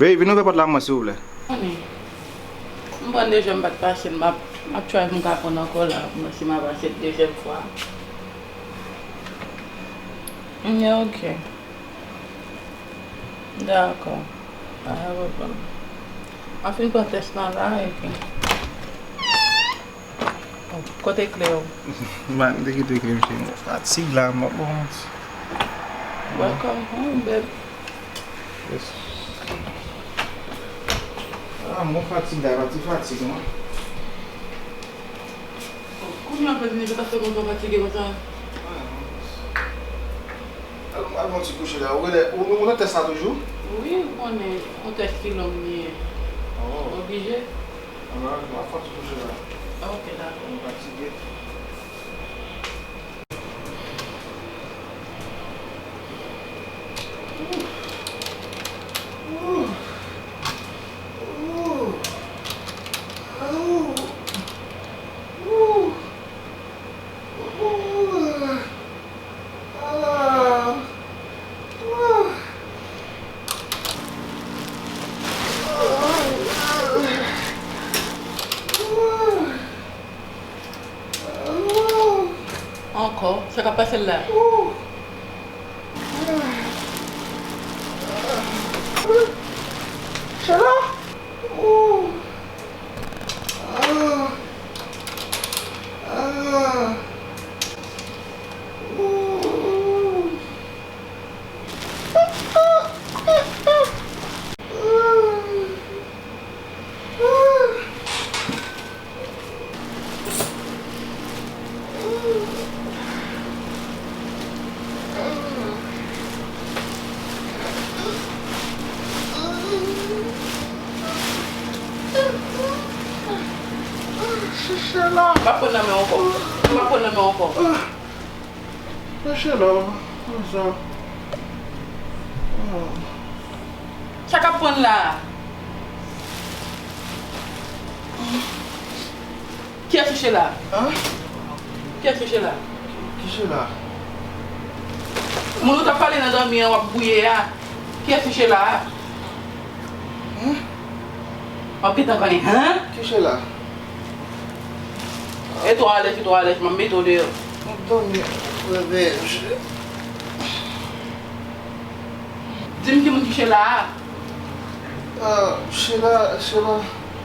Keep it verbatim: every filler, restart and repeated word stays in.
Ey, vin ouvè pòt la mwen, silvouplè. Honey, m pran dezyèm, m pa t pase l, m ap, m ap try pou m ka pran l ankò la, pou m wè si m ap pase l dezyèm fwa. Yeah, ok. Dakò. Pa gen pwoblèm. M ap fin pran tès lan la, epi. Oh, kote kle w? M te kite kle m chez mwen. Fatig la, m ap bon. Welcome home, babe. Yes. Ah, mwen fatig la, pa ti fatig, non. Kounye a, fè vini, sa fè kontan fatige konsa. Al, al fè yon ti kouche la. Ou genlè, ou, ou nan tès la toujou? Wi, ou konnen, yon tès ki long li ye. Oh. Oblije. Ann, al, al fè yon ti kouche la. Ok, dakò. Ou fatige. Ankò, sa k ap pase l la? Chela! Chela. M ap pran nan men w ankò. M ap pran nan men w ankò. Chela, konsa. Sa k ap pran la? Kiyès se Chela? Hein? Kiyès se Chela? Ki Chela? Moun ou t ap pale nan dòmi an, w ap bwouye a. Kiyès se Chela a? Hein? W ap gentan konnen, hein? Ki Chela? E twò alèz, e twò alèz, m ap mete w deyò. M ap dòmi, reveye, mesye. Di m ki moun ki Chela a? Ah, Chela, Chela.